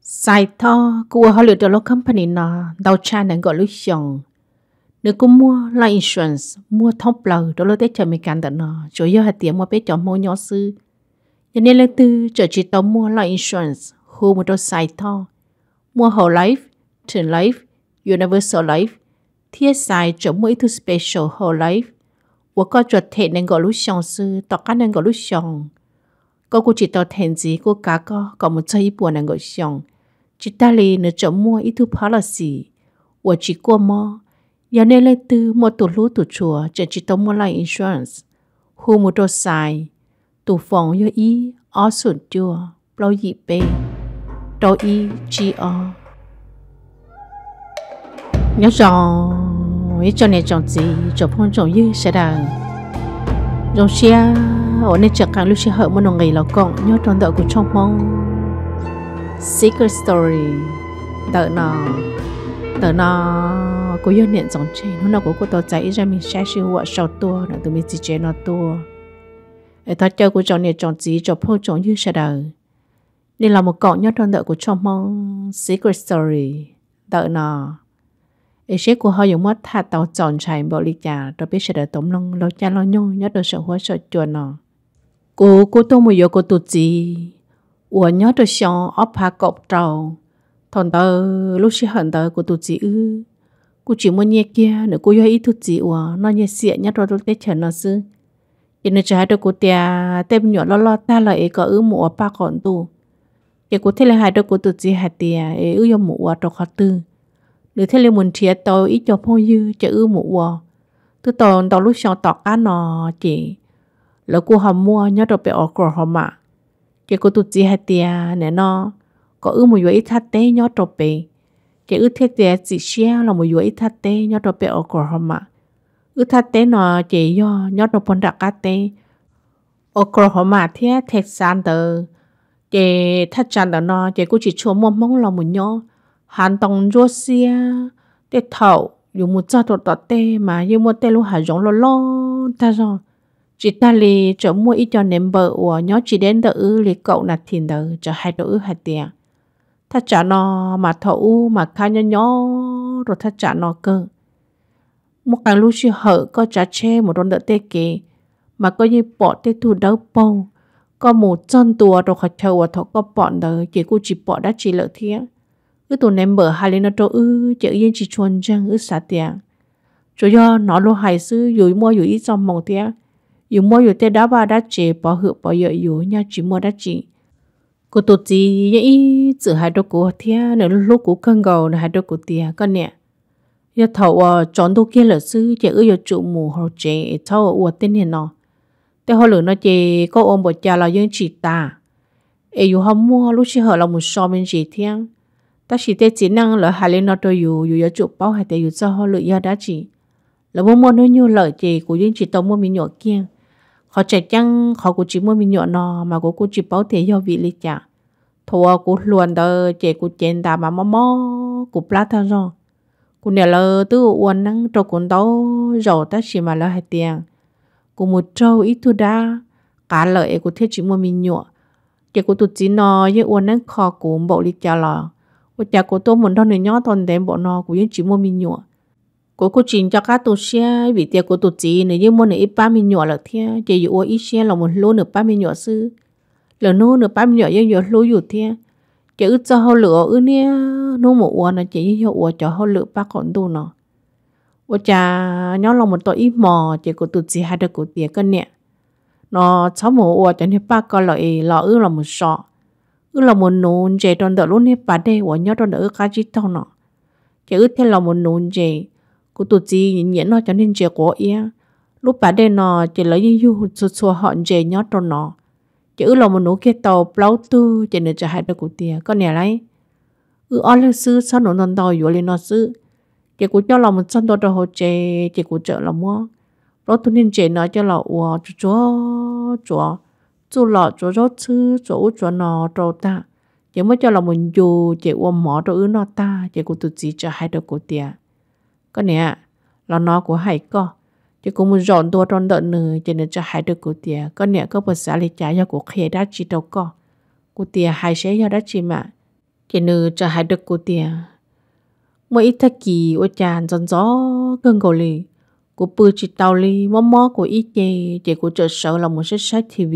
Xais Thoj kuj ua hauj lwm rau lub company no ntau tshaj nees nkaum lub xyoos. Nws kuj muaj life insurance muaj thoob plaws rau lub teb chaws Amelikas ntawm no, tsuas yog hais tias muaj peb cov Hmoob nyob xwb. Yog nej leej twg tseem tsis tau muaj life insurance, hu mus rau Xais Thoj. Muaj whole life, term life, universal life, thiab Xais tseem muaj ib tug special whole life uas koj tsuas them nees nkaum lub xyoo xwb. Tom qab nees nkaum lub xyoos, koj kuj tsis tau them ntxiv, kuj kav koj kom mus txog ib puas nees nkaum xyoo. Tsis tag li nws tseem muaj ib tug policy uas tsis kuaj mob. Yog nej leej twg muaj tus hlub tus tshua tseem tsis tau muaj life insurance, hu mus rau Xais, tus foos yog ib ob xoom cuaj plaub yim peb rau ib tsib ob. Nyob zoo ib tsoom niam tsoom txiv tsoom phooj tsoom ywg sawv daws, zoo siab uas nej tseem qee lub sij hawm muaj nuj nqis los koom nyob rau ntawm kuv tshooj Hmoob Secret Story ntawm no. Ntawm no kuv yog Niam Ntxoov Tseg. Hnub no kuv kuj tau txais ib zaj me sab sij huam sau tuaj ntawm tus me txiv tsev no tuaj. Es thov caw kuv tsoom niam tsoom txiv tsoom phooj tsoom ywg sawv daws, nej los mus koom nyob rau ntawm kuv tshooj Hmoob Secret Story ntawm no, es seb kuv ho yuav muab tham tau txaus ntshai npaum li cas rau peb sawv daws tau mloog laug caij laug nyoog nyob rau saum huab saum cua no. Kuv kuj tuaj mus yuav kuv tus txiv uas nyob rau xyoo ob phav kaum rau. Thaum ntawd lub sij hawm ntawd kuv tus txiv wb kuj tsis muaj nyiaj kiag, nws kuj yog ib tug txiv uas noj nyiaj xiam nyob rau lub teb chaws no xwb. Ces nws txawm hais rau kuv tias tej me nyuam loj loj tag lawm es kom wb mus ua paj qaum ntuj. Ces kuv thiaj li hais rau kuv tus txiv hais tias es wb yuav mus ua rau qhov twg. Nws thiaj li mus nrhiav tau ib co phooj ywg ces wb mus ua. Twb tau ntau lub xyoo tom qab no, ces lawv kuj ho muaj nyob rau pem Oklahoma. Ces kuv tus txiv hais tias nim no kom wb mus yuav ib thaj teb nyob rau pem. Ces wb thiaj tias txim siab los mus yuav ib thaj teb nyob rau pem Oklahoma. Wb thaj teb no ces yog nyob rau puag nram qab teb Oklahoma thiab Texas ntawd. Ces thaj tsam ntawm no ces kuj tsis tshua muaj Hmoob los mus nyob, hav ntoo ntsuab xiab. Tej thaum yus mus txog rau tom tej mas yeej muaj tej lub hav zoov loj loj tag zog. Tsis tag li tseem muaj ib co neighbor uas nyob tsis deb ntawm wb li kaum nas this ntawd txawm hais rau wb hais tias thaj tsam no mas thaum ub mas khab nyob nyob rau thaj tsam no kawg. Muaj qee lub sij hawm koj tsav tsheb mus rau ntawm tej kev mas koj yeej pom tej tug dawb paug. Koj mus txog ntua rau qhov chaw uas thaum koj pom ntawd ces kuj tsis pom dab tsi lawm thiab. Wb tus neighbor hais li no rau wb ces wb yeej tsis tshua ntseeg, wb xav tias tsuas yog hnov luag hais xwb, yus muaj yus ib txoj hmoo thiab yus muab yus tej dab vaj dab tsev pov hwm pov yawm yus, nyaj tsis muaj dab tsi. Kuv tus txiv yeej ib txwm hais rau kuv thiab nws hlub kuv kawg nkaus, nws hais rau kuv tias koj niam, yog thaum uas tsaus ntuj kiag lawm xwb ces wb yuav tsum mus hauv tsev es txhob ua ua tej niag no. Tej hauj lwm no ces koj ua npaum cas los yeej tsis tas, es yus ho muaj lub sij hawm los mus so me ntsis thiab. Tab sis tej txiv neej lawv hais li no rau yus, yus yuav tsum paub hais tias yus txoj hauj lwm yog dab tsi. Lawv muaj muaj hnub nyoog lawm ces kuv yeej tsis tau muaj me nyuam kiag. Qhov tseem ceeb qhov kuv tsis muaj me nyuam no mas kuv kuj tsis paub tias yog vim li cas. Thaum uas kuv hluas ntawd ces kuv cev ntas mas mob mob kuv plab tag zog. Kuv niam lawv twb ua ua neeb rau kuv ntau zaus tab sis mas lawv hais tias kuv mus raug ib tug dab qav lawm es kuv thiaj tsis muaj me nyuam. Ces kuv tus txiv no yeej ua neeb kho kuv npaum li cas los ua cas kuv tuaj mus nrog nws nyob tau ntev npaum no kuv yeej tsis muaj me nyuam. Kuv kuj tsis nco qab tu siab vim tias kuv tus txiv nws yeej muaj nws ib pab me nyuam lawm thiab, ces yus ua ib siab los mus hlub nws pab me nyuam xwb. Lwm hnub nws pab me nyuam yeej yuav hlub yus thiab. Ces wb txoj hauj lwm uas wb niaj hnub mus ua no ces yeej yog ua cov hauj lwm paj qaum ntuj no. Ua cas nyob los mus tau ib hmos ces kuv tus txiv hais rau kuv tias koj niam, no txhob mus ua cov niag paj ko lawm es los wb los mus so, wb los mus nuv ntses rau ntawm lub niag pas dej uas nyob rau ntawm wb qab tsib taug no. Ces wb thiaj los mus nuv ntses. Kuv tus txiv nyiam noj cov niag ntses quav iab. Lub pas dej no ces lawv yeej yug txhua txhua hom ntses nyob rau no. Ces wb los mus nuv kiag tau plaub tug ces nws txawm hais rau kuv tias koj niam lauj, wb ob leeg xwb txhob nuv ntau ntau yuav li no xwb. Ces kuv coj los mus txog ntua rau hauv tsev ces kuv txawm los muab plaub tug niag ntses no coj los ua tsuav tsuav tsuav, txuj lom tsuav zaub txhwb tsuav ub tsuav no rau tag, ces muab coj los mus ncu ces ua mov rau wb noj tag ces kuv tus txiv txawm hais rau kuv tias koj niam, los no kuv hais koj. Ces kuv mus zaum ntua rau ntawm nws ces nws txawm hais rau kuv tias koj niam, koj puas xav li cas yog kuv qhia dab tsi rau koj? Kuv tias hais seb yog dab tsi mas. Ces nws txawm hais rau kuv tias, muaj ib tag kis ua cas ntxov ntxov kawg nkaus li, kuv pw tsis tau li, mob mob kuv ib ce, ces kuv txawm sawv los mus saib saib T V.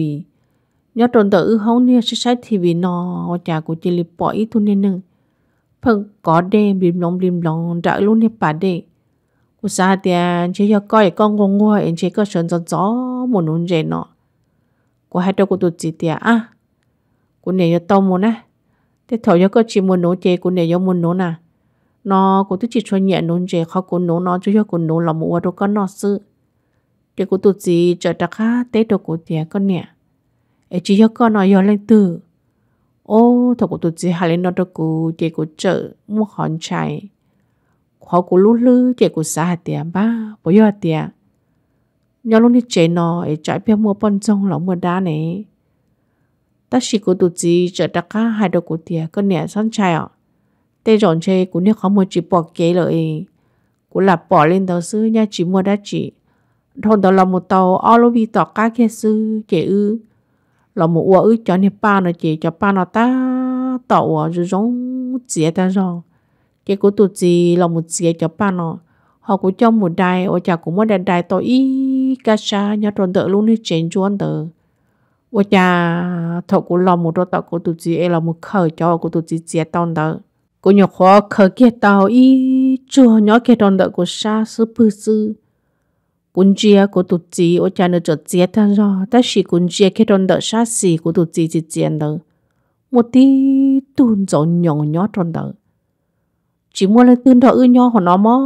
Nyob rau ntawm wb hoob niag saib saib T V no, ua cas kuv cia li pom ib tug niag neeg pheej kov dej nplig nploov nplig nploov nram wb lub niag pas dej. Kuv xav hais tias ntshe yog koj es koj nquag nquag es ntshe koj sawv ntxov ntxov mus nuv ntses no. Kuv hais rau kuv tus txiv tias, a, kuv niam yuav tau mus na, tej thaum yog koj tsis mus nuv ces kuv niam yuav mus nuv na. No kuv twb tsis tshua nyiam nuv ntses, qhov kuv nuv no tsuas yog kuv nuv los mus ua rau koj noj xwb. Ces kuv tus txiv txawm rov qab teb rau kuv tias, koj niam, es tsis yog koj no yog leej twg? Ob, thaum kuv tus txiv hais li no rau kuv ces kuv txawm muaj qhov ntshai, qhov kuv lub hlwb ces kuv xav hais tias, npab, puas yog hais tias nyob lub niag tsev no es tsam pliag muaj poj ntxoog los muaj dab ne? Tab sis kuv tus txiv txawm rov qab hais rau kuv tias, koj niam, txhob ntshai os, tej zaum ntshe kuv niag qhov muag tsis pom kev lawm es kuv lam pom li ntawd xwb, nyaj tsis muaj dab tsi. Dhau ntawd los mus tau ob lub vij tom qab kiag xwb ces wb los mus ua wb cov niag paj no ces cov paj no tab tom uas zoo zoo txiav tag zog. Ces kuv tus txiv los mus txiav cov paj no, ho kuv coj mus dai, ua cas kuv muab dai dai tau ib kab sab nyob rau ntawm lub niag tsev ntsuab ntawd. Ua cas thaum kuv los mus rau tom kuv tus txiv es los mus khaws cov uas kuv tus txiv txiav tau ntawd, kuv nyuam qhuav khaws kiag tau ib tsuag nyob kiag rau ntawm kuv sab xub pwg xwb. Kuv ntsia kuv tus txiv ua cas nws txawm txiav tag zog, tab sis kuv ntsia kiag rau ntawm sab xis kuv tus txiv txiav txiav ntawd, muaj tib tug ntxoov nyoos nyob rau ntawd. Tsis muaj leej twg nrog wb nyob hauv no mog,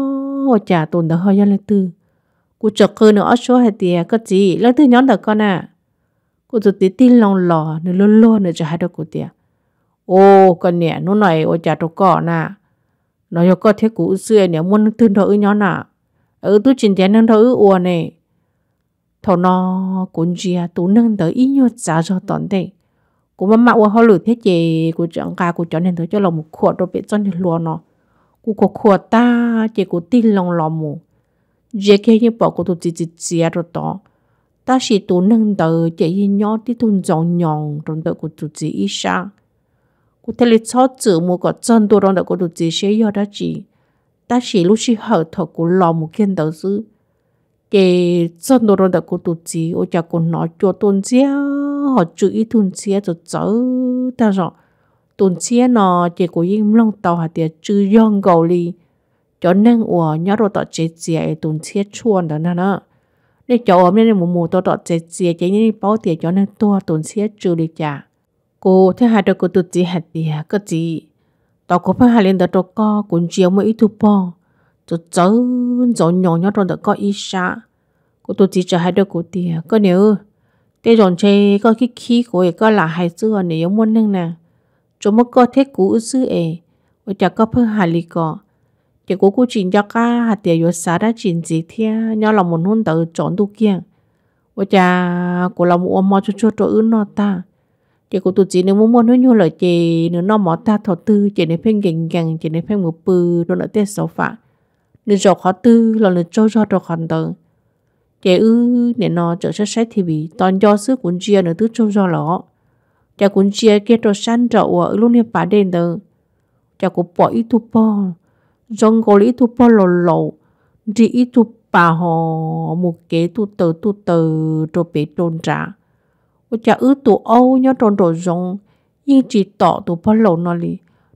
ua cas tus ntawd ho yog leej twg? Kuv txawm qw nws ob suab hais tias, koj txiv, leej twg nyob ntawm koj na? Kuv tus txiv tig loo los, nws luag luag nws txawm hais rau kuv tias, u, koj niam, hnub no es ua cas rau koj na? No yog koj thiab kuv wb xwb, niam muaj leej twg nrog wb nyob na? Wb twb tsis ntiav neeg nrog wb ua ne. Thaum no kuv ntsia tus neeg ntawd ib nyuag txav zog tom ntej. Kuv maj mam ua hauj lwm thiab ces kuv txawm nqa kuv cov niag ntawd coj los mus khuam rau pem txoj niag hlua no. Kuv khuam khuam tag ces kuv tig loo los mus ntsia kiag yeej pom kuv tus txiv txiav txiav rau tod, tab sis tus neeg ntawd ces yeej nyob tib tug ntxoov nyoos rau ntawm kuv tus txiv ib sab. Kuv thiaj li txhob txwm mus kom txog ntua rau ntawm kuv tus txiv seb yog dab tsi, tab sis lub sij hawm thaum kuv los mus kiag ntawd xwb, ces txog ntua rau ntawm kuv tus txiv ua cas kuv hnov cua tuaj ntxiab ho tsw ib tug ntxhiab txawv txawv tag zog. Tus ntxhiab no ces kuv yeej mloog tau hais tias tsw yog nkaus li cov neeg uas nyob rau tom tsev txias es tus ntxhiab tshuaj ntawd na na. Nej cov uas nej mus mus tau tom tsev txias ces nej paub tias cov neeg tuag tus ntxhiab tsw li cas. Kuv thiaj hais rau kuv tus txiv hais tias, koj txiv, tau kuv pheej hais li ntawd rau koj, kuv ntsia muaj ib tug pog txawv txawv ntxoov nyoos nyob rau ntawm koj ib sab. Kuv tus txiv txawm hais rau kuv tias, koj niam, tej zaum ntshe koj khib khib kuv es koj lam hais xwb os, niam yuav muaj neeg na. Tsuas muaj koj thiab kuv wb xwb es ua cas koj pheej hais li ko? Ces kuv kuj tsis nco qab hais tias yuav xav dab tsi ntxiv thiab, nyob los mus hnub ntawd tsaus ntuj kiag, ua cas kuv los mus ua hmo tsuag tsuag rau wb noj tag, ces kuv tus txiv nws muaj muaj hnub nyoog lawm ces nws noj mov tag thaum twg ces nws pheej nkees nkees ces nws pheej mus pw rau ntawm tej xauv fam, nws zaum qhov twg los nws tsaug zog rau qhov ntawd. Ces wb nim no txawm saib saib T V, tos nco xwb kuv ntsia nws twb tsaug zog lawm os. Ces kuv ntsia kiag rau sab nraum uas wb lub niag pas dej ntawd, ces kuv pom ib tug pog zoo nkaus li ib tug pog laus laus, nrig ib tug pas ho mus kev tuj taws tuj taws rau pem rau nrad. Ua cas wb tus aub nyob rau nraum zoov yeej tsis tom tus pog laus no li,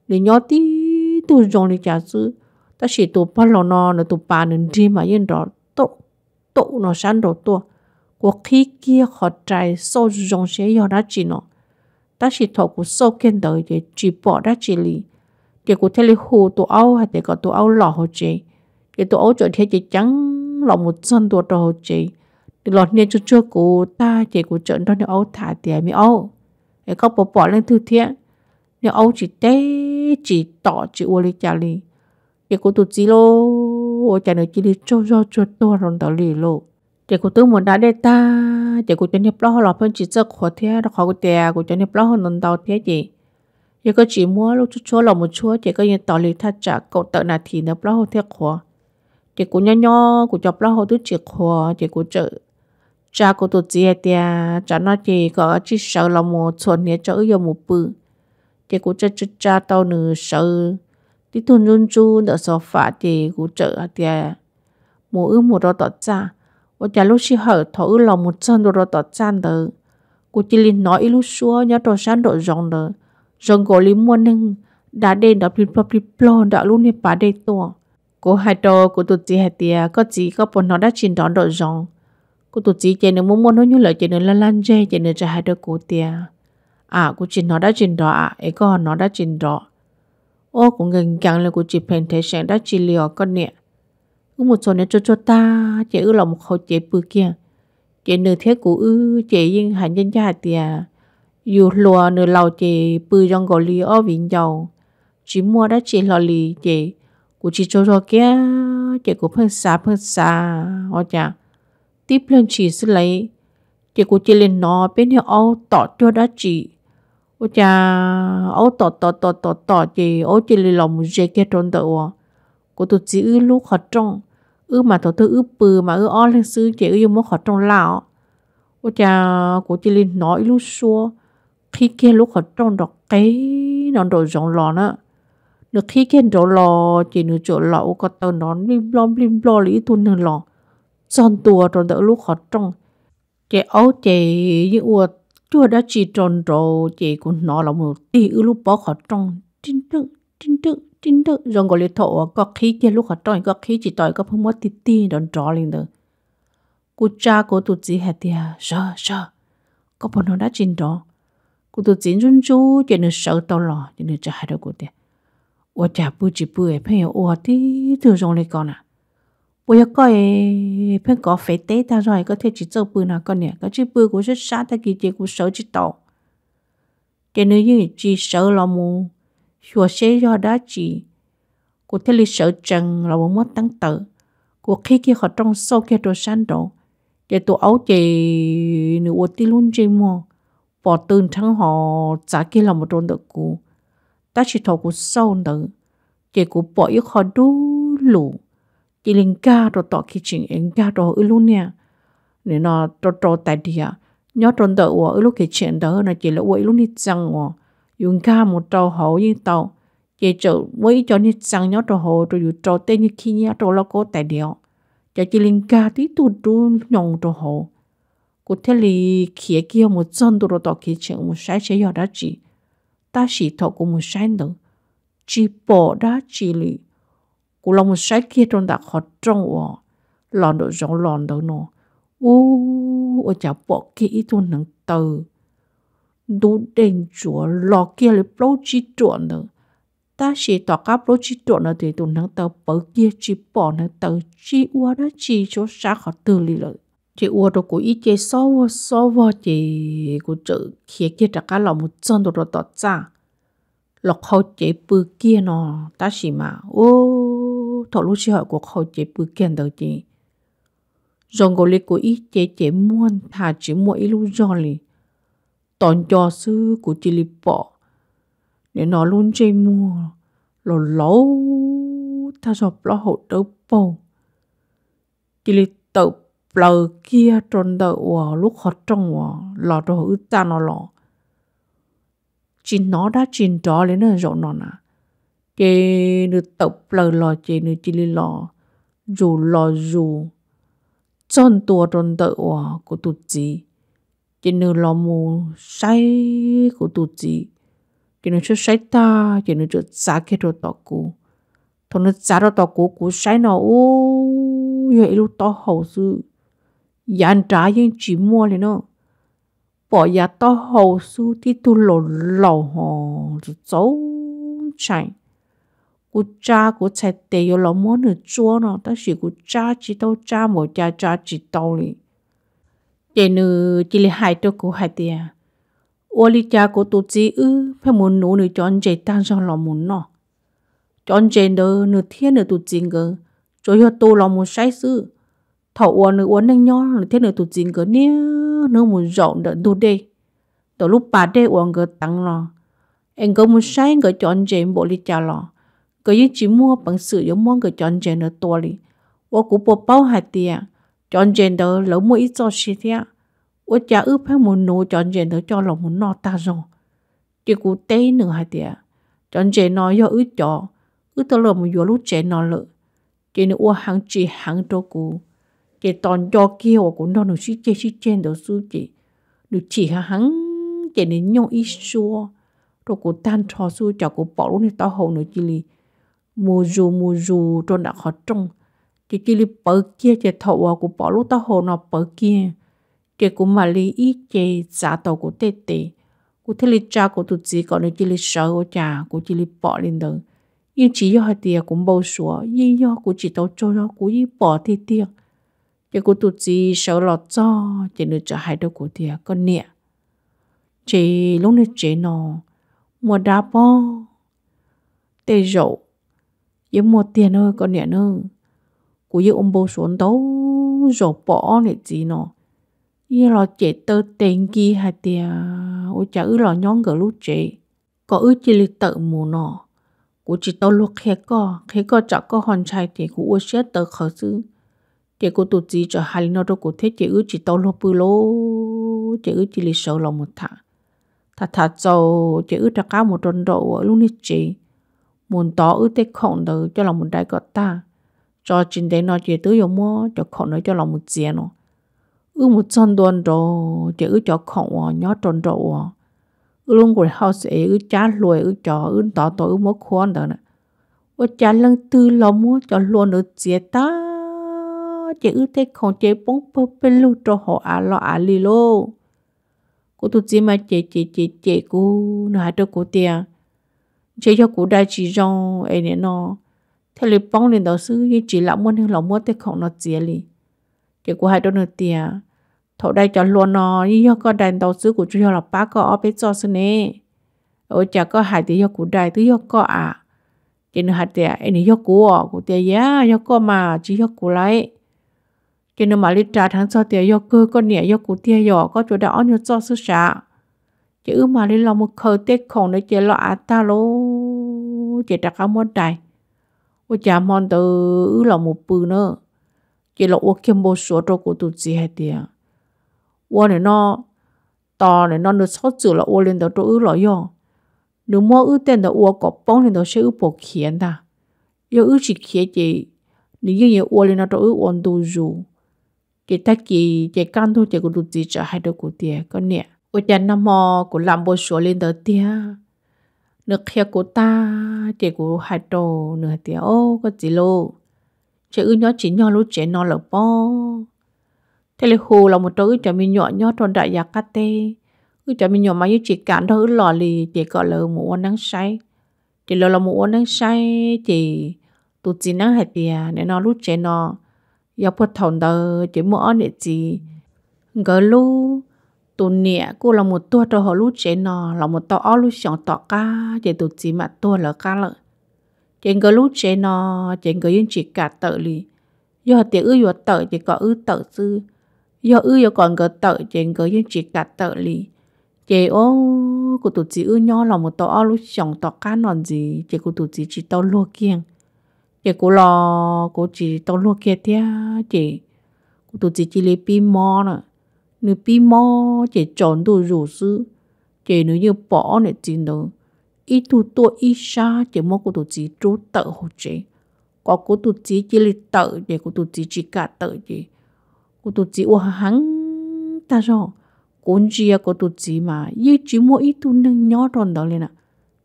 nws nyob tib tug zoo li cas xwb, tab sis tus pog laus no nws tus pas nws nrig mas yeej nrov tau tau no sab nraud tuaj. Kuv qhib kiag qhov rais xauj zoo zoo seb yog dab tsi no, tab sis thaum kuv xauj kiag ntawd ces tsis pom dab tsi li. Ces kuv thiaj li hu tus aub hais tias kom tus aub los hauv tsev. Ces tus aub txawm dhia ceev ceev los mus txog ntua rau hauv tsev. Nws los hnia tsuag tsuag kuv tag ces kuv txawm nrog niag aub tham tias, me aub, es koj puas pom leej twg thiab? Niag aub tsis teb tsis tom tsis ua li cas li. Ces kuv tus txiv lauj, ua cas nws cia li tsaug zog tsuag tuag rau ntawd li lauj. Ces kuv twb mus da dej tag ces kuv cov niag plaub hau los pheej tsis txawj qhuav thiab, rau qhov kuv tias kuv cov niag plaub hau ntau ntau thiab ces yog koj tsis muab lub tshuab tshuab los mus tshuab ces koj yeej tos li thaj tsam kaum tawm nas this ntawd plaub hau thiaj qhuav. Ces kuv nyob nyob kuv cov plaub hau twb tsis qhuav ces kuv txawm tsa kuv tus txiv hais tias, tsam no ces kom tsij sawv los mus txhuam hniav tso wb yuav mus pw. Ces kuv tsa tsa tsa tau nws sawv tib tug ntsub ntsub ntawm xov fam ces kuv txawm hais tias, mus, wb mus rau tom txaj. Ua cas lub sij hawm thaum wb los mus txog ntua rau tom txaj ntawd, kuv cia li hnov ib lub suab nyob rau sab nraum zoov ntawd, zoo nkaus li muaj neeg da dej nrov plig plog plig plog nram lub niag pas dej tuaj. Kuv hais rau kuv tus txiv hais tias, koj txiv, koj puas hnov dab tsi nrov nraum zoov? Kuv tus txiv ces nws muaj muaj hnub nyoog lawm ces nws laj laj ntseg ces nws txawm hais rau kuv tias, a, kuv tsis hnov dab tsi nrov a, es koj hnov dab tsi nrov? Ua kuv nkees nkees li, kuv tsis phees thev seem dab tsi li os koj niam. Wb mus txog niag tsuag tsuag tag ces wb los mus qhau cev pw kiag. Ces nws thiab kuv wb ces yeej hais ncaj ncaj hais tias, yus hluas nws laus ces pw zoo nkaus li ob viv ncaus, tsis muaj dab tsi hlo li. Ces kuv tsis tsaug zog kiag ces kuv pheej xav pheej xav ua cas tib pliag ntshis xwb lauj, ces kuv cia li hnov peb niag aub tom cuag dab tsi. Ua cas aub tom tom tom tom tom ces aub cia li los mus ze kiag rau ntawm uas kuv tus txiv wb lub qhov rooj. Wb mas thaum twg wb pw mas wb ob leeg xwb ces wb yuav muab qhov rooj laj os. Ua cas kuv cia li hnov ib lub suab qhib kiag lub qhov rooj nrov qees no nraum zoov los na. Nws qhib kiag nraud los ces nws txawm los ua ko taw nrov nplij nploj nplij nploj li ib tug neeg los txog ntua rau ntawm lub qhov rooj. Ces aub ces yeej ua cuag dab tsi rau nraud ces kuv hnov los mus tig wb lub pob qhov rooj, tib nteej tib nteej tib nteej zoo nkaus li thaum uas koj qhib kiag lub qhov rooj es koj qhib tsis tau es koj pheej muab tig tig nrov nrov li ntawd. Kuv tsa kuv tus txiv hais tias, sawv sawv, koj puas hnov dab tsi nrov? Kuv tus txiv ntsub ntsub ces nws sawv tau los ces nws txawm hais rau kuv tias, ua cas pw tsis pw es pheej yuav ua tib tug zoo li ko na? Puas yog koj pheej kov fev teb tag zog es koj thiaj tsis txawj pw no koj niam? Koj tsis pw kuv sab sab tag kis ces kuv sawv tsis tau. Ces nws yeej tsis sawv los mus xyuas seb yog dab tsi. Kuv thiaj li sawv tsees los mus muab teeb taws, kuv qhib kiag qhov rooj xauj kiag rau sab nraud, ces tus aub ces nws ua tib lub ntsej muag pom tw nrheeb ho txav kiag los mus rau ntawm kuv. Tab sis thaum kuv xauj ntawd, ces kuv pom ib qho dub lug cia li nkag rau tom kitchen es nkag rau wb lub niag, nim no rau rau tais diav. Nyob rau ntawm uas wb lub kitchen ntawd no ces lawv ua ib lub niag txee uas yus nkag mus rau hauv yeej tau. Ces txawm muaj ib co niag txee nyob rau hauv rau yus rau tej niag khib nyiab rau lauj kaub tais diav, ces cia li nkag tib tug dub hnyoo rau hauv. Kuv thiaj li khiav kiag mus txog ntua rau tom kitchen mus saib seb yog dab tsi. Tab sis thaum kuv mus saib ntawd, tsis pom dab tsi li. Kuv los mus saib kiag rau ntawm qhov rooj uas los nraum zoov los ntawd no, ub, ua cas pom kiag ib tug hneev taw ntub dej ntsuav los kiag li plaub tsib ruam ntawd. Tab sis tom qab plaub tsib ruam ntawd ces tus hneev taw pawv kiag tsis pom hneev taw tsis ua dab tsi suab sab qhov twg li lawm. Ces ua rau kuv ib ce xob vog xob vog ces kuv txawm khiav kiag rov qab los mus txog ntua rau tom txaj los qhau cev pw kiag no. Tab sis mas ub, thaum lub sij hawm kuv qhau cev pw kiag ntawd ces zoo nkaus li kuv ib ce ces muag ntha tsis muaj ib lub zog li. Tos nco xwb kuv cia li pom nim no lub ntsej muag los laus tag zog plaub hau dawb paug, cia li tawm plaws kiag rau ntawm uas lub qhov rooj uas los rau hauv wb txaj no los. Tsis hnov dab tsi nrov li na zaum no na. Ces nws tawm plaws los ces nws cia li los zus los zus txog ntua rau ntawm uas kuv tus txiv. Ces nws los mus saib kuv tus txiv, ces nws saib saib tag ces nws txawm txav kiag rau tom kuv. Thaum nws txav rau tom kuv, kuv saib no ub, yog ib lub taub hau xwb, yav nrad yeej tsis muaj li na. Pom yav taub hau xwb, tib tug laus laus ho txaus ntshai. Kuv tsa kuv txhais tes yuav los muab nws tsuab no tab sis kuv tsa tsis tau, tsa npaum cas tsa tsis tau li. Ces nws cia li hais rau kuv hais tias, ua li cas kuv tus txiv wb pheej mus nuv nws cov ntses tag zog los mus noj? Cov ntses ntawd nws thiab nws tus txiv nkawd tsuas yog tu los mus saib xwb. Thaum uas nws ua neej nyob, nws thiab nws tus txiv nkawd niaj hnub mus zaum ntawm ntug dej, ntawm lub pas dej uas nkawd teev los, es nkawd mus saib nkawd cov ntses npaum li cas los nkawd yeej tsis muaj peev xwm yuav muab nkawd cov ntses ntawd tua li. Ua kuv puas paub hais tias cov ntses ntawd lawv muaj ib txoj sia thiab? Ua cas wb pheej mus nuv cov ntses ntawd coj los mus noj tag zog? Ces kuv teb nws hais tias, cov ntses no yog wb cov, wb tau los mus yuav lub tsev no lawm. Ces nws ua heev tsis heev rau kuv, ces tos nco kiag uas kuv nrog nws sib ceg sib ceg ntawd xwb ces nws chim heev heev ces nws nyooj ib suab rau kuv tag nrho xwb ces kuv pom lub niag taub hau nws cia li mus zus mus zus rau nram qhov rooj, ces cia li pawv kiag. Ces thaum uas kuv pom lub taub hau no pawv kiag, ces kuv mam li ib ce txav tau kuv tej tes, kuv thiaj li tsa kuv tus txiv kom nws cia li sawv ua cas kuv cia li pom li ntawd. Yeej tsis yog hais tias kuv npau suav, yeej yog kuv tsis tau tsaug zog kuv yeej pom tiag tiag. Ces kuv tus txiv sawv los txog ces nws txawm hais rau kuv tias, koj niam, ntshe lub niag tsev no muaj dab pob, tej zaum yeej muaj tiag na koj niam na. Kuv yeej ua npau suav ntau zaus pom ob niam txiv no yeej los cem taw tes nki hais tias ua cas wb los nyob nkawd lub tsev, kom wb cia li tawm mus no. Kuv tsis tau luag qhia koj, qhia koj tsam koj ho ntshai ces kuv ua siab tawv qhawv xwb. Ces kuv tus txiv txawm hais li no rau kuv thiab ces wb tsis tau luag pw lauj, ces wb cia li sawv los mus tham. Tham tham txaus ces wb rov qab mus rau nraum uas lub niag tsev, mus ntov wb tej khoom ntawd coj los mus dai kom tag. Tso tsis ntev no ces twb yuav muab cov khoom ntawd coj los mus txiav no. Wb mus txog ntua nraud ces wb cov khoom uas nyob rau nraum uas wb lub nqus hau xwb es wb cab hlua, wb cov wb ntov tau wb muab khuab ntawd na, ua cas leej twg los muab cov hlua ntawd txiav tag, ces wb tej khoom ces poob pawg pes lug rau hauv av los av li lauj. Kuv tus txiv mas cem cem cem cem kuv, nws hais rau kuv tias, ntshe yog kuv dai tsis zoo es nim no thiaj li poob li ntawd xwb, yeej tsis lam muaj neeg los muab tej khoom no txiav li. Ces kuv hais rau nws tias, thaum dai cov hlua no yeej yog koj dai ntau xwb, kuv tsuas yog los pab koj ob peb txoj xwb ne. Ua cas koj hais tias yog kuv dai, twb yog koj a? Ces nws hais tias, es nws yog kuv os? Kuv tias, yog, yog koj mas, tsis yog kuv lauj. Ces nws mam li ras dheev txog tias, yog kawg koj niam, yog kuv tiag, yog koj tsuas dai ob nyuag txoj xwb sav. Ces wb mam li los mus khaws tej khoom ntawd ces los av tag lauj, ces rov qab muab dai. Ua cas hmo ntawd wb los mus pw na, ces los ua kiag npau suav rau kuv tus txiv hais tias, ua nim no, tos nim no nws txhob txwm los ua li ntawd rau wb los yog nws muab wb tej ntawd ua kom poob li ntawd seb wb puas khiav ntag. Yog wb tsis khiav ces nws yeej yuav ua li no rau wb ua ntu zus. Ces tag kis ces kaj ntug ces kuv tus txiv txawm hais rau kuv tias, koj niam, ua cas nag hmo kuv lam npau suav li ntawd tiag. Nws qhia kuv tag ces kuv hais rau nws hais tias, o, koj txiv lauj, ntshe wb nyob tsis nyog lub tsev no lawm pob. Thiaj li hu los mus rau wb cov me nyuam nyob rau nram yav qab teb. Wb cov me nyuam mas yeej tsis kam nrog wb los li ces kom lawv mus ua neeb saib. Ces lawv los mus ua neeb saib ces tus txiv neeb hais tias nim no lub tsev no yog puag thaum ntawd ces muaj ob niam txiv, nkawd lub, tus niam kuj los mus tuag rau hauv lub tsev no los mus tau ob lub xyoos tom qab ces tus txiv mam tuag lawv qab lawm. Ces nkawd lub tsev no ces nkawd yeej tsis kam tawm li. Yog hais tias wb yuav tawm ces kom wb tawm xwb, yog wb yuav kom nkawd tawm ces nkawd yeej tsis kam tawm li. Ces o, kuv tus txiv wb nyob los mus tau ob lub xyoos tom qab no ntxiv ces kuv tus txiv tsis tau luag kiag. Ces kuv los kuv tsis tau luag kiag thiab ces kuv tus txiv cia li pib mob na. Nws pib mob ces tsaus ntuj zus xwb, ces nws yeej pom ob niam txiv ntawd ib tug tuaj ib sab ces muab kuv tus txiv rub tawm hauv tsev. Kom kuv tus txiv cia li tawm ces kuv tus txiv tsis kam tawm ces kuv tus txiv ua heev tag zog. Kuv ntsia kuv tus txiv mas yeej tsis muaj ib tug neeg nyob rau ntawd li na,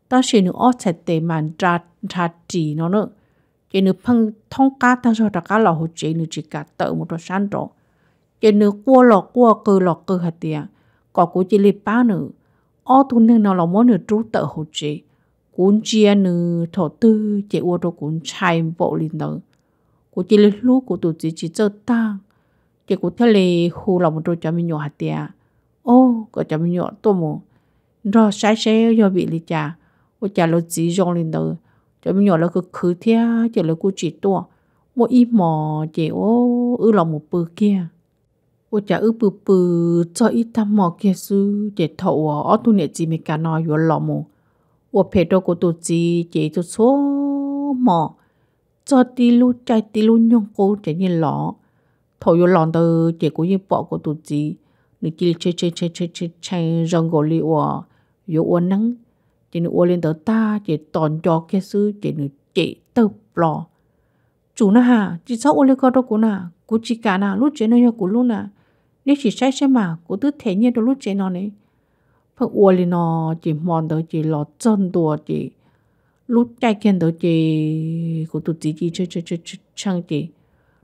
tab sis nws ob txhais tes mas nrhav ris no na. Ces nws pheej thoob qab tag zog rov qab los hauv tsev, nws tsis kam tawm mus rau sab nraud. Ces nws quaj los quaj qw los qw hais tias kom kuv cia li pab nws, ob tug neeg no los muab nws rub tawm hauv tsev. Kuv ntsia nws thaum twg ces ua rau kuv ntshai npaum li ntawd. Kuv cia li hlub kuv tus txiv tsis txawj tag, ces kuv thiaj li hu los mus rau cov me nyuam hais tias, o, kom cov me nyuam tuaj mus nrog saib seb yog vim li cas, ua cas lawv txiv zoo li ntawd. Cov me nyuam lawv khwv khwv thiab ces lawv kuj tsis tuaj. Muaj ib hmos ces wb los mus pw kiag. Ua cas wb pw pw txog ib tag hmo kiag xwb ces thaum uas ob tug niam txiv Meskas no yuav los mus ua phem rau kuv tus txiv ces txhua txhua hmo txog tib lub caij tib lub nyoog qub ces yeej los. Thaum yuav los ntawd ces kuv yeej pom kuv tus txiv, nws cia li tshee tshee tshee tshee tshee zoo nkaus li uas yuav ua neeb. Ces nws ua li ntawd tag ces tos nco kiag xwb ces nws cem tawg plo: Tsum na has, tsis txhob ua li ko rau kuv na, kuv tsis kam na, lub tsev no yog kuv lub na, neb sim saib saib mas, kuv twb them nyiaj rau lub tsev no ne. Pheej ua li no ces hmo ntawd ces los txog ntua ces lub caij kiag ntawd ces kuv tus txiv cia tshee ces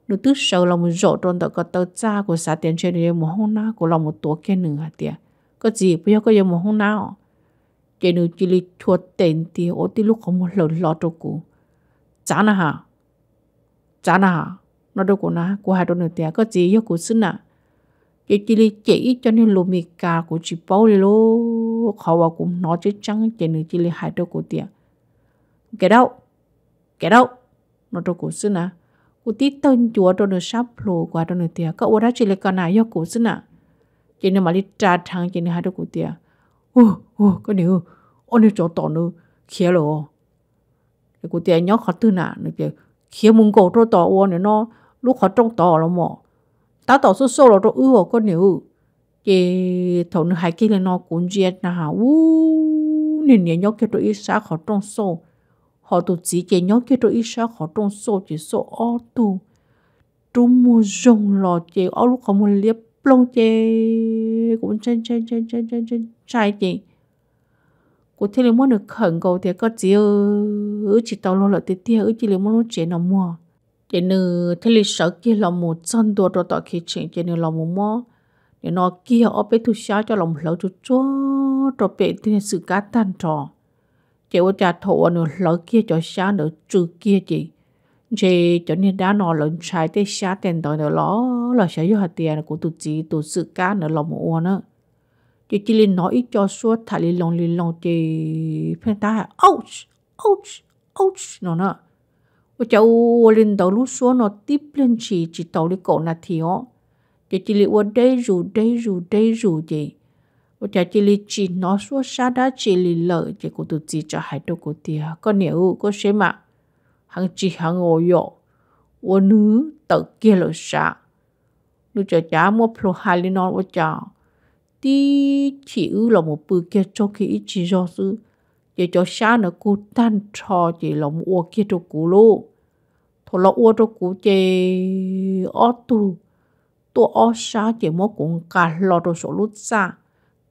nws twb sawv los mus zaum rau ntawm ko taw txaj, kuv xav tias ntshe nws yuav mus hoob nab, kuv los mus tuav kiag nws hais tias, Koj txiv, puas yog koj yuav mus hoob nab os? Ces nws cia li chua tes nti ua tib lub qhov muag hlaws hlo rau kuv: Txav na has, txav na has, no rau kuv na. Kuv hais rau nws tias, Koj txiv, yog kuv xwb na. Ces cia li cem ib co niag lus Mes Kas kuv tsis paub li lauj. Qhov uas kuv hnov tseeb tseeb ces nws cia li hais rau kuv tias, Get out, get out, no rau kuv xwb na. Kuv tib tawg ncuav rau nws sab plhu, kuv hais rau nws tias, Koj ua dab tsi li ko na, yog kuv xwb na. Ces nws mam li ras dheev ces nws hais rau kuv tias, Ua, ua, koj niam, ob niag tsov tom nws khiav lawm os. Kuv tias, Nyob qhov twg na? Nws tias, Khiav mus nkaum rau tom ua nim no lub qhov rooj tod los mas, tab tom xauj xauj los rau wb os koj niam. Ces thaum nws hais kiag li no kuv ntsia na has, ub, niag niam nyob kiag rau ib sab qhov rooj xauj, ho tus txiv ces nyob kiag rau ib sab qhov rooj xauj ces xauj ob tug rub muag zoo los ces ob lub qhov muag liab ploog ces kuv ntshai ntshai ntshai ces kuv thiaj li muab nws khawm nkaus tias, Koj txiv, wb tsis tau luag lawm tiag tiag, wb cia li muab lub tsev no muag. Ces nws thiaj li sawv kiag los mus txog ntua rau tom kitchen ces nws los mus muab nim no kiag ob peb tug xyab coj los hlawv tsuag tsuag rau pem tej xwm kab tag nrho. Ces ua cas thaum uas nws hlawv kiag cov xyab ntawd tsw kiag ces ntshe cov niag dab no lawv ntshai tej xyab tej ntawd ntawd los los xyov yog hais tias kuv tus txiv tus xwm kab ntawd los mus ua na. Ces cia li hnov ib co suab tham li loo li loo ces pheej tab hais, Ouch, ouch, ouch, no na. Ua cas ua li ntawd lub suab no tib pliag ntshis tsis tau li kaum nas this os, ces cia li ua deb zus deb zus deb zus ces ua cas cia li tsis hnov suab sab dab tsi li lawm. Ces kuv tus txiv txawm hais rau kuv tias, Koj niam, koj seb mas, heev tsis heev uas yom, ua nws tawm kiag lawm sav. Nws txawm cav muaj plhu hais li no ua cas tib chim wb los mus pw kiag tsaug kiag ib tsig zog xwb, ces cov xyab ntawd kug tag nrho ces los mus ua kiag rau kuv lauj. Thaum los ua rau kuv ces ob tug tuaj ob sab ces muab kuv nqa hlo rau saum lub txaj,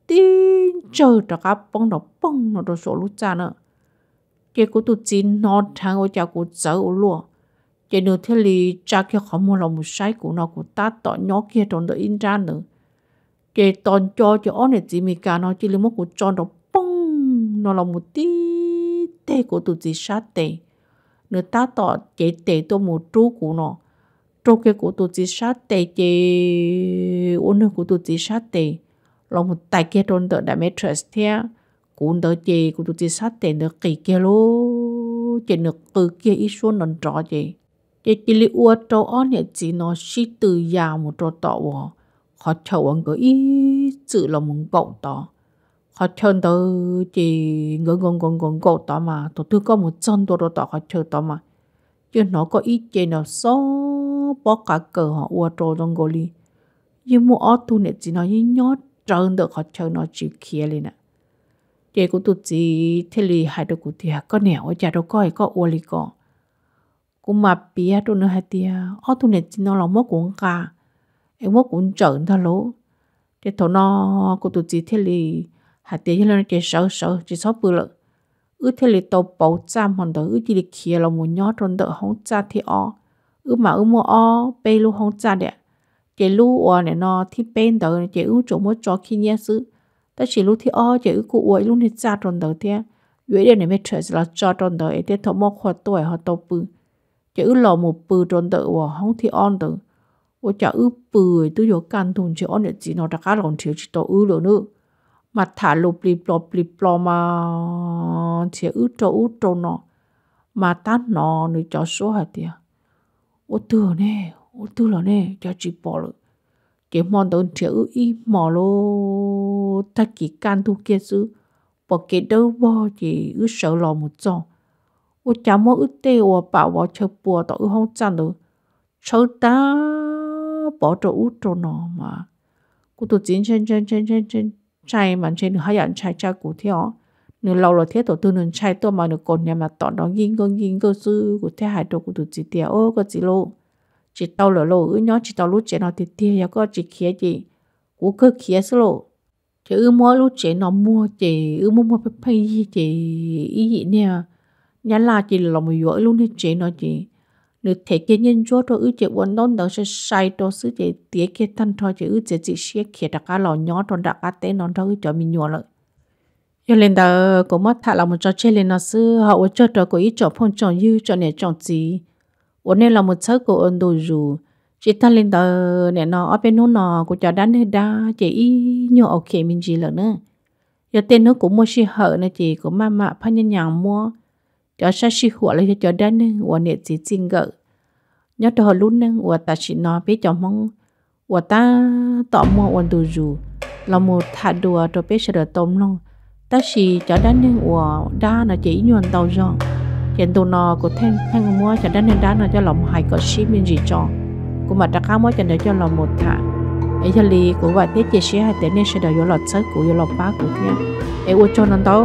tib ntsawg rov qab poob nrov poog no rau saum lub txaj na. Ces kuv tus txiv hnov dheev ua cas kuv txawv ua luaj, ces nws thiaj li tsa kiag qhov muag los mus saib kuv no kuv tab tom nyob kiag rau ntawm ib nrab ntawd. Ces tos nco ces ob niam txiv Mes Kas no cia li muab kuv tso nrov poog no los mus tib teg kuv tus txiv sab tes. Nws tab tom cev tes tuaj mus rub kuv no, raug kiag kuv tus txiv sab tes ces ua nws kuv tus txiv sab tes los mus tais kiag rau ntawm daim mattress thiab kuv ntawd ces kuv tus txiv sab tes ntawd qis kiag lauj, ces nws qw kiag ib suab nrov nrov ces, ces cia li ua rau ob niam txiv no sib tw ya mus rau tom uas qhov chaw uas nkawd ib txwm los mus nkaum tod. Qhov chaw ntawd ces nkawd nkaum nkaum nkaum nkaum tod mas thaum twg koj mus txog ntua rau tom qhov chaw tod mas yeej hnov koj ib ce nrov xob pob qa kaws ho ua rau zoo nkaus li yeej muaj ob tug niam txiv no yeej nyob rawv ntawm qhov chaw no tsis khiav li na. Ces kuv tus txiv thiaj li hais rau kuv tias, Koj niam, ua cas rau koj es koj ua li ko? Kuv mas piav rau nws hais tias ob tug niam txiv no los muab kuv nqa es muab kuv ntsawm ntag lauj. Ces thaum no kuv tus txiv thiaj li hais tias, Yog li no ces sawv sawv tsis txhob pw lawm. Wb thiaj li tau pauv txaj hmo ntawd wb cia li khiav los mus nyob rau ntawm hoob txaj thib ob. Wb mas wb muaj ob peb lub hoob txaj tiam, ces lub uas nim no thib peb ntawd ces wb tsuas muab tso khib nyiab xwb. Tab sis lub thib ob ces wb kuj ua ib lub niag txaj rau ntawd thiab, yuav ib daim niag mattress los tso rau ntawd es tej thaum muaj qhua tuaj ho tau pw. Ces wb los mus pw rau ntawm uas hoob thib ob ntawd. Ua cas wb pw twb yuav kaj ntug ntshe ob niam txiv no rov qab los nrhiav tsis tau wb lawm nawb. Mas tham lus plig plo plig plo mas nrhiav wb rau ub rau no, mas tab hnov nws cov suab hais tias, Ua twg ne? Ua twg los ne? Cas tsis pom lawm? Ces hmo ntawd nrhiav wb ib hmo lauj, tag kis kaj ntug kiag xwb, pom kev dawb vog ces wb sawv los mus txog. Ua cas muab wb tej uas pam vov chaw pua tom wb hoob txaj ntawd tshawb tag pov rau ub rau no mas kuv tus txiv ntshai ntshai ntshai ntshai ntshai ntshai mas ntshe nws haj yam ntshai tshaj kuv thiab os. nws laus lawm thiab, thaum twg nws ntshai tuaj mas nws kaus hniav mas tom nrov nkij nkawj nkij nkawj xwb. Kuv thiaj hais rau kuv tus txiv tias, Au koj txiv lauj, tsis tau lawm lauj, wb nyob tsis tau lub tsev no tiag tiag, yog koj tsis khiav ces kuv kawg khiav xwb lauj. Ces wb muab lub tsev no muag ces wb muab muag pheej pheej yig ces ib yim niag nyab laj cia li los mus yuav wb lub niag tsev no ces nws them kiag nyiaj ntsuab rau wb ces ua ntaub ntawv sai sai rau xwb ces tiav kiag tag nrho ces wb txiav txim siab khiav rov qab los nyob rau nram qab teb no nrog wb cov me nyuam lawm. Yog li ntawd kuv muab tham los mus tso tseg li no xwb, ho ua tsaug rau kuv ib tsoom phooj tsoom ywg tsoom niam tsoom txiv uas nej los mus txhawb kuv ua ntu zus. Tsis tag li ntawd nim no ob peb hnub no kuv cov dab neeg dab ces ib nyuag ok me ntsis lawm na. Yog tej hnub kuv muaj sij hawm no ces kuv maj mam phaj nyaj nyas muab cov sab sij huam los yog cov dab neeg uas niam txiv txij nkawm nyob rau hauv lub neej uas tam sim no peb cov Hmoob uas tab tom muaj ua ntu zus los mus tham dua rau peb sawv daws tau mloog. Tab sis cov dab neeg uas dab no ces ib nyuag ntau zog, ces ntu no kuv theej theej muab cov dab neeg dab no coj los mus hais kom sib me ntsis tso, kuv mam rov qab muab cov ntawd coj los mus tham. Es yog li kuv vam thiab cia siab hais tias nej sawv daws yuav los txhawb kuv, yuav los pab kuv thiab. Es ua tsaug ntau ntau,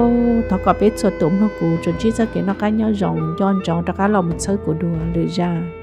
thov kom peb txhua tus mloog kuv tsuas ntsib txoj kev noj qab nyob zoo, nco ntsoov rov qab los mus txhawb kuv dua lwm zaj.